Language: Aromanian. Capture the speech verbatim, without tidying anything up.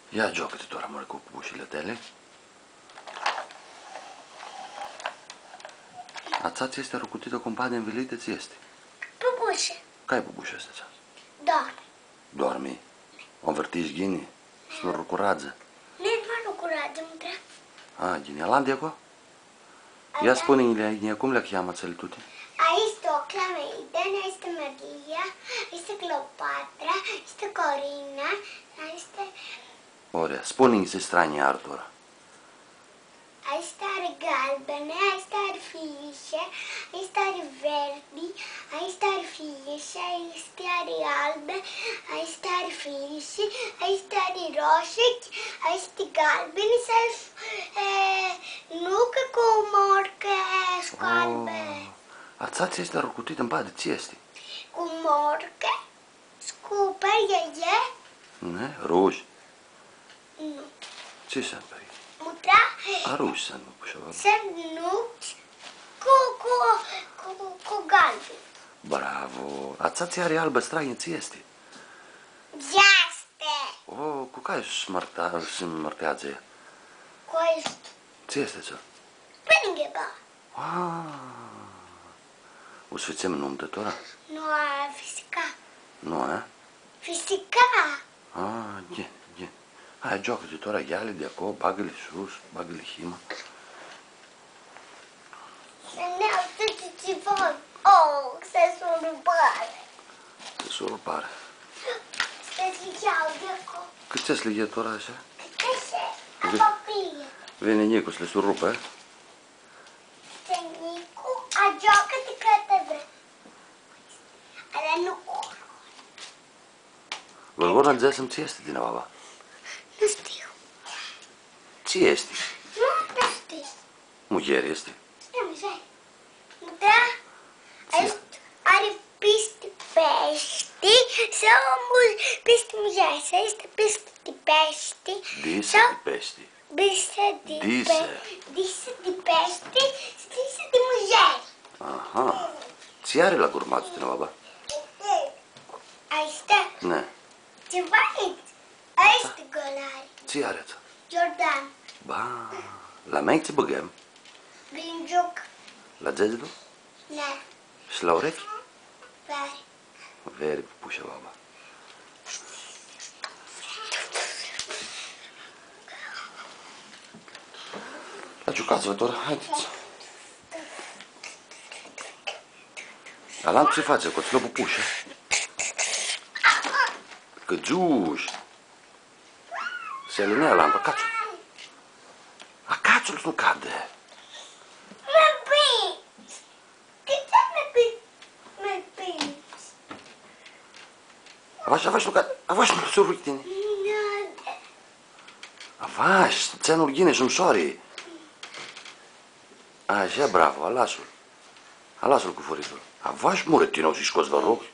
Ia, gioacã-ti tora, more, cu pupushili a tali. Atsea tsi easti arucutitã, cum pari nvilitã, tsi easti? Pupushi. Cai pupushi easti atsea? Doarmi. Doarmi? U nvãrtish ghini? S-nu rucuradzã? Nu, nu rucuradzã, mutra. A, ghini. Alanti aclo? Ia spuni-nji-li, cum li cheamã atseli tuti? Aestã easti Oclea, Maiden, aestã easti Maria, aestã easti Cleopatra, aestã easti Corina, aestã easti... Ore, spuni-nji tsi stranji ari tora. Aestã ari galbini, aestã ari filjishi, aestã ari verdi, aestã ari filjishi, aestã ari albi, aestã ari filjishi, aestã ari roshi, aestã galbini, s-ari, e, nucã cu morcã, scoarbi. Oh. Atsea tsi easti arucutitã, ãmpadi, tsi easti? Cu morcã, scupi, e, e. Ne? Ruj? Nu. Tsi suntu, pari? Mutra? A, ruj suntu, nu, cu ceva. Suntu nuclji cu, cu, cu, cu galbini. Bravo! Atsea tsi ari albã stranjã, tsi easti? Geasti. O, cu cai s-mãrta-, s-mãrteadzã ea? Cu aestu. Tsi easti atsea? Pãnighi, ba. A, u s-fãtsem numtã tora? Nu, a, fisica. Nu, a? Fisica. A, ghini, ghini. Hai, gioacã-ti tora, ia-li di aclo, bagã-li sus, bagã-li hima. Nea, tsi, tsi, tsi fac? Oh, s-surpari. S-surpari. S-li ljau di aclo. Cãtse s-li ljai tora ashi? Cãtse? Vini nicu s-li surupã, e? Tsi nicu, agioacã-ti cãtã vrei. Ala nu coro. Vãrgona, dzã-nji tsi easti, tini, baba? Nu shtiu. Tsi easti? Nu, nu shtiu. Muljeri easti? E, muljeri. Da. Tsi? Aestu ari pisti peshti, sau mul-, pisti muljeri, sau easti pisti di peshti, disã sau di peshti. Disã di pe-, disã di peshti, disã di muljeri. Aha. Tsi ari la gurmadzu, tini, baba? Aestã? Ne. Tsi va-, aestã gol ari. Tsi ari atsea? Jordan. Ba, la mei tsi bãgãm? Gringiuc. La dzedz? Ne. Shi la ureclji? Veri. Veri, pupushã, baba. Agiucats-vã tora, haidets. Alantu tsi fatsi aclo, tsi lo pupushã? Cãdzush. S-alinea alantu, acatsu-l. Acatsu-l s-nu cadã. Mã, bine. Cãtse mã, bine, mã, bine. Avash, avash, nu cadã, avash, nu s-u rui tini. Avash, tsã nu-l ghini, s-nu soari. Ashi, bravo, alas-lu. Alas-lu cu furitul. Avash, mure, tini, o s-scots vãrã rog.